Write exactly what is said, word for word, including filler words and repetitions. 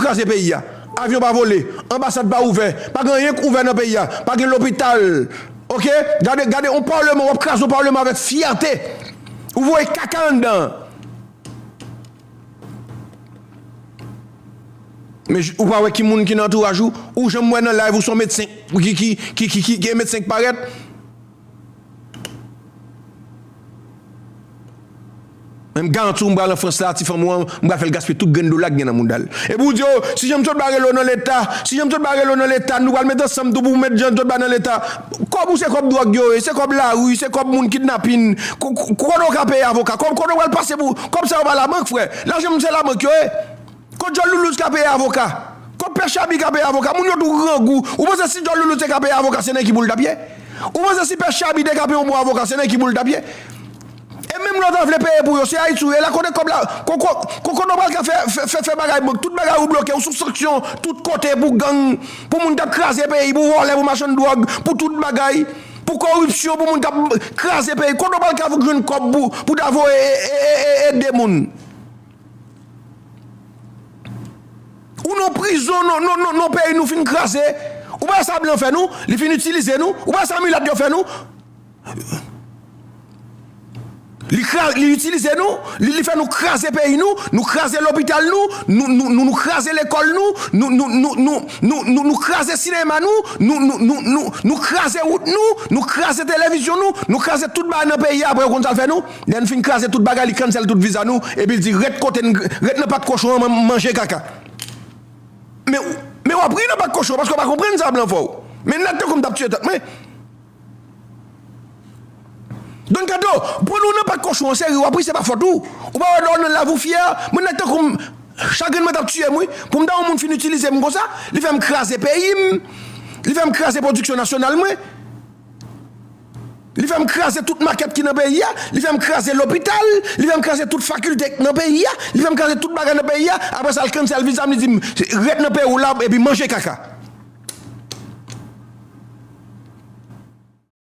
kraze peyi a. Avyon pa vole, anbasad pa ouvè, pa gen anyen k ouvè nan peyi a, pa gen lopital. Oke? Gade, gade yon palman, w ap kraze yon palman avèk fyète. Ou voye kaka anndan. Men j- ou pa wè ki moun ki nan antouraj ou? Ou janm wè nan live ou se yon medsen ki, ki, ki, ki, ki, ki gen medsen ki parèt? Men m garanti w, m pral an Frans la, ti fanm ou an, m pral fè l gaspiye tout grenn dola k gen nan mouda l. Epi w di, "O, si Jean Claude ba rele w nan leta, si Jean Claude ba rele w nan leta, nou pral met ansanm tou pou met Jean Claude ba nan leta." Kòb ou se kòb dwòg yo ye, se kòb lari, se kòb moun kidnapin. Ko- ko- Kote w ka peye avoka? Kòb, kote w pral pase pou, kòb sa yo pa labank, frè. Lajan m se labank yo ye. Kot Djòl Loulouz ka peye avoka? Kot Pè Chabi ka peye avoka? Moun yo tou grangou. Ou panse si Djòl Loulouz te ka peye avoka, se nan ki boul l t ap ye? Ou panse si Pè Chabi te ka peye yon bon avoka, se nan ki boul l t ap ye? E menm lè w ta vle peye pou yo, se Ayiti ou ye la, kote kòb la, ko- ko- ko- kote w pral ka fè, fè, fè, fè bagay bank, tout bagay ou bloke, ou sou sanksyon, tout kote pou gang, pou moun k ap kraze peyi, pou vòlè, pou machann dwòg, pou tout bagay, pou koripsyon, pou moun k ap kraze peyi, kote w pral ka jwenn kòb pou, pou ta voye e- e- e- e- ede moun? Ou nan prizon, nan, nan, nan, nan peyi nou fin kraze. Ou pa wè sa blan fè nou? Li fin itilize nou. Ou pa wè sa milat yo fè nou? Li kra- li itilize nou, li, li fè nou kraze peyi nou, nou kraze lopital nou, nou, nou, nou, nou kraze lekòl nou, nou, nou, nou, nou, nou, nou, nou kraze sinema nou, nou, nou, nou, nou, nou kraze wout nou, nou kraze televizyon nou, nou kraze tout bagay nan peyi a. Apre, ou konn sa l fè nou? Lè n fin kraze tout bagay, li cancel tout viza nou, epi l di, "Ret kote n, ret nan pat kochon an, man- manje kaka." Men, men w ap ri nan pat kochon, paske w pa konprann sa blan fè w. Men nèg tankou m t ap tiye tèt mwen. Don Kado, pran nou nan pat kochon an, se ri w ap ri, se pa fòt ou. Ou pa wè lè w nan lavi w fyè, mwen nèg tankou m, chagren mwen t ap tiye m, wi. Pou m ta yon moun fin itilize m konsa, li fè m kraze peyi m, li fè m kraze pwodiksyon nasyonal mwen. Li fè m kraze tout makèt ki nan peyi a, li fè m kraze lopital, li fè m kraze tout fakilte nan peyi a, li fè m kraze tout bagay nan peyi a. Apre sa, l cancel viza m, li di m, "Ret nan peyi w la, epi manje kaka."